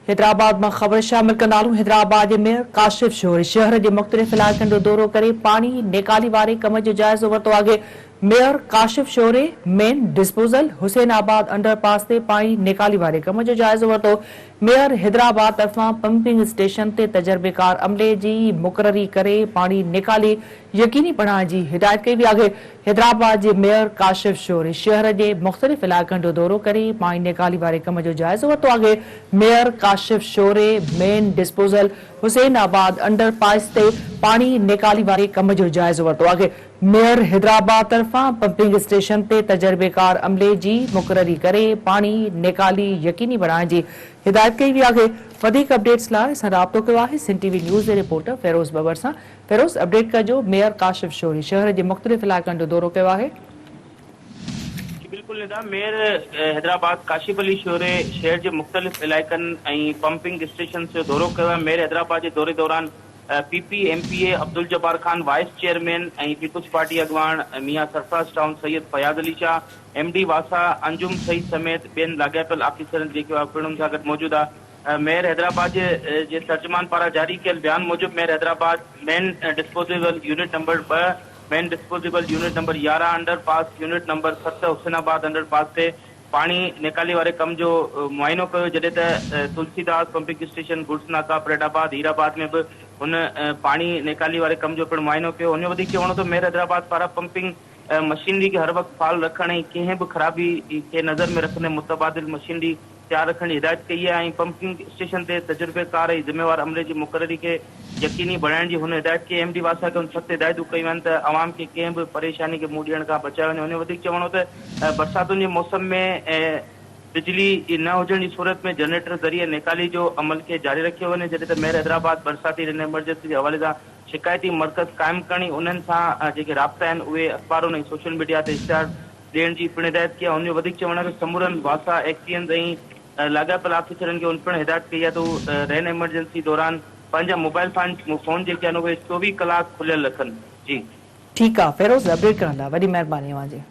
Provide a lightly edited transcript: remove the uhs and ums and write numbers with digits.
حيدرآباد مان خبر شامل ڪندا هلون حيدرآباد جي ميئر ڪاشف شوري شهر جي مختلف علائقن جو دورو ڪري پاڻي نيڪالي واري ڪم جو جائزو ورتو آهي mayor Kashif Shori main disposal Hussainabad underpass تي پاڻي نيڪالي واري ڪم جو جائزو ورتو ميئر حيدرآباد طرفان پمپنگ اسٽيشن تي تجربيڪار عملي جي مقرري ڪري پاڻي نيڪالي يقيني بڻائڻ جي هدايت ڪئي وئي آهي. حيدرآباد جي ميئر ڪاشف شوري شهر جي مختلف علائقن جو دورو ڪري پاڻي نيڪالي واري ڪم جو جائزو ورتو آهي. Mayor Kashif Shori main disposal Hussainabad underpass تي پاڻي نيڪالي واري ڪم جو جائزو ورتو آهي. ميئر حيدرآباد طرفان پمپنگ اسٽيشن تي تجربيڪار عملي جي مقرري ڪري پاڻي نيڪالي يقيني بڻائڻ جي هدايت ڪئي وئي آهي. وڌيڪ اپڊيٽس لاء اسان رابطو ڪيو آهي سنڌ ٽي وي نيوز جي رپورٽر فيروز ٻٻر سان. فيروز اپڊيٽ ڪجو ميئر ڪاشف شوري شهر جي مختلف علائقن جو دورو ڪيو آهي. جي بلڪل ندا، ميئر حيدرآباد ڪاشف علي شوري شهر جي مختلف علائقن ۽ پمپنگ اسٽيشنز جو دورو ڪيو آهي، ميئر حيدرآباد جي دوري دوران P P M P A Abdul Jabbar Khan, vice chairman ۽ peoples party اڳواڻ Mian Sarfraz town Syed Fayaz Ali Shah, M D واسا انجم سعيد سميت ٻين لاڳاپيل آفيسرن جيڪي هئا پڻ ان سان گڏ موجود ها. ميئر حيدرآباد جي ترجمان پاران جاري ڪيل بيان موجب mayor Hyderabad main disposal unit number ٻه، مين ڊسپوزيبل يونٽ نمبر 11، انڊر پاس يونٽ نمبر 7 حسين آباد انڊر پاس تي پاڻي نيڪالي واري ڪم جو معائنو ڪيو جڏهن ته تلسي داس پمپنگ اسٽيشن، گڊس ناڪا، پريڊ آباد، هير آباد ۾ به هن پاڻي نيڪالي واري ڪم جو پڻ معائنو ڪيو. هن جو وڌيڪ چوڻ هو ته ميئر حيدرآباد پاران پمپنگ مشينري کي هر وقت فعال رکڻ ۽ ڪنهن به خرابي کي نظر ۾ رکندي متبادل مشينري تيار رکڻ جي هدايت ڪئي آهي ۽ پمپنگ اسٽيشن تي تجربيڪار ۽ ذميوار عملي جي مقرري کي يقيني بڻائڻ جي هن هدايت ڪئي. ايم ڊي واسا کي هن سخت هدايتون ڪيون آهن ته عوام کي ڪنهن به پريشاني کي منهن ڏيڻ کان بچايو وڃي. هن جو وڌيڪ چوڻ هو ته برساتن جي موسم ۾ بجلي نه هجڻ جي صورت ۾ جنريٽر ذريعي نيڪالي جو عمل کي جاري رکيو وڃي جڏهن ته ميئر حيدرآباد برساتي رين ايمرجنسي جي حوالي سان شڪايتي مرڪز قائم ڪرڻ ۽ انهن سان جيڪي رابطا آهن اهي اخبارن ۽ سوشل ميڊيا تي اشتهار ڏيڻ جي پڻ هدايت ڪئي آهي. هن جو وڌيڪ چوڻ آهي ته سمورن واسا ايڪسيئنز ۽ لاڳاپيل آفيسرن کي هن پڻ هدايت ڪئي آهي ته هو رين ايمرجنسي دوران پنهنجا موبائل فون جيڪي آهن اهي 24 ڪلاڪ کليل رکن. جي. ٺيڪ آ فيروز اپڊيٽ ڪرڻ لاء وڏي مهرباني اوهان جي.